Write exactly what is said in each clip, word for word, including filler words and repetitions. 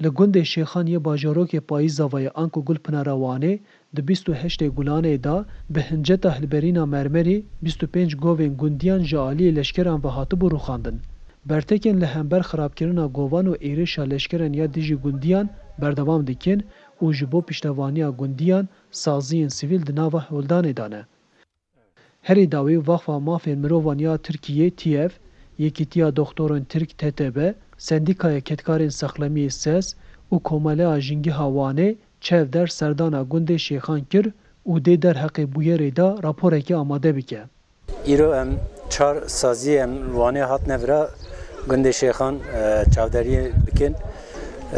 Li gundê Şêxan yê bajarokê Payîzavayê anku Gulpınara Wanê di bîst û heştê Gulanê de bi hinceta hilberîna mermerî bîst û pênc govên gundiyan ji aliyê leşkeran ve hatibû rûxandin. Bertekên li hember xirabkirina govan û êrişa leşkeran ya dijî gundiyan berdewam dikin û ji bo piştevaniya gundiyan saziyên sivîl di nava hewldanê de ne. Herî dawî Vaxfa Mafên Mirovan ya Tirkiyê, T F, Yekîtiya Doktorên Tirk, T T B, Sendîkaya Kedkarên Sexlemiyê, ses, û Komeleya Jingiha Wanê çev der serdana gundê Şêxan kir û dê derheqê bûyerê de raporekê amade bike. Îro em çar saziyê em Wanê hatine vira gundê Şêxan, e, çavderiyê bikin.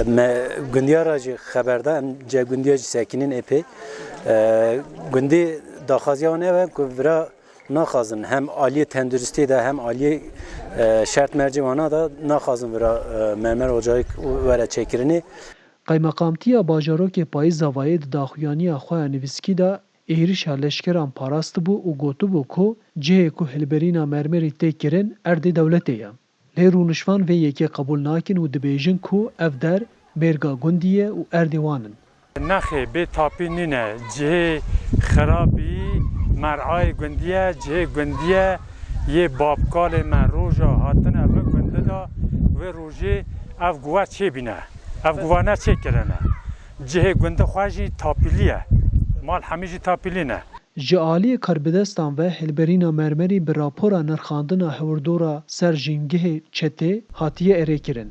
Me gundiya re jî xeber da, em ce gundiya jî sekinin epey. E, gundî daxwaziya wan ev e ku vira naxwazin hem aliyê tenduristiyê de hem aliyê, e, şert mercê wana de naxwazin vira, e, mermer ocayî were çêkirinê. Qaymeqamtiya bajarokê Payîzavayê di daxuyaniya xwe ya nivîskî de êrişa leşkeran parastibû û gotibû ku cihê ku hilberîna mermerî tê kirin erdê dewletê ye. Lê rûnişvan vê yekê qebûl nakin û dibêjin ku ev der mêrga gundî ye û erdê wan in. Nexê, bê tapî nîne. Cihê xirabî merayê gundî ye, cihê gundî ye. Yê babkalê me roja hatine vê gundî de, wê rojê ev guve çêbîne. Ev guve neçêkirine. Cihê gundî xwe jî tapîlî ye. Mal hemî jî tapîlî ne. Ji aliyê karbidestan ve hilberîna mermerî bi rapora nirxandina hewrdora ser jîngehê çetê hatiye erêkirin.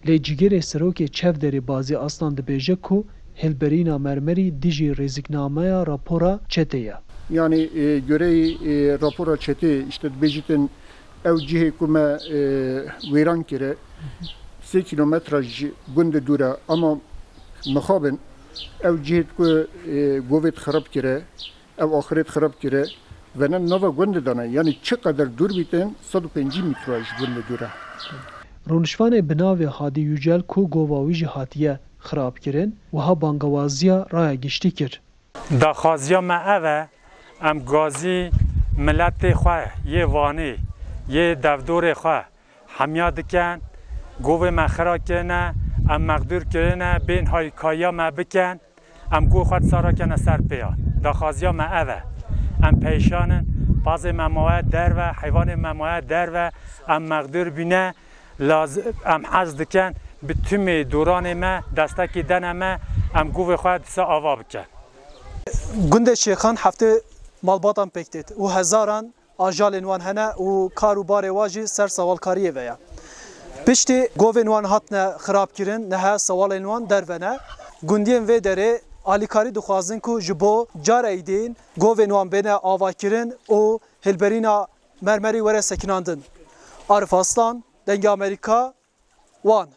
Lê cîgirê serokê Çevderê Bazî Aslan dibêje ku hilberîna mermerî dijî rêziknameya rapora çetê ye. Yani, e, göreyî, e, rapora çetê, işte, dibêjitin ew cihê ku me, e, wêran kire, sê kilometre ji gund dûr e, ama mixabin ew cihê ku, e, govêt xirab kire, ew axirêt xirab kire, vene nava gundê de ne. Yani çi qeder dûr bîtin, sed û pêncî metre ji gundê dûr e. Rûnişvanê bi navê Hadî Yücel ku gova wî jî hatiye xirabkirin, wiha bangewaziya raya giştî kir. Daxwaziya me ev e, em gazî miletê xwe yê Wanê, yê devdorê xwe hemiya dikin, govê me xira kirine, em mexdûr kirine, bên haykaya me bikin, em govê xwe disa rakene ser pêya. Daxwaziya me ev e. Em perîşan in, pazê me maye derve, heywanê me maye derve, em mexdûr bîne, laz-, em hez dikin, bi timê doranê me destekî dene me, em govê xwe disa ava bikin. Gundê Şêxan heftê malbatan pêk têt û hezaran ajalên wan hene û kar û barê wan jî ser sewalkariyê ve ye. Piştî govên wan hatine xirabkirin, niha sewalên wan derve ne. Gundiyên vê derê alîkarî dixwazin ku ji bo careyî din govên wan bêne avakirin û hilberîna mermerî were sekinandin. Arif Aslan, Dengê Amerîka, Wan.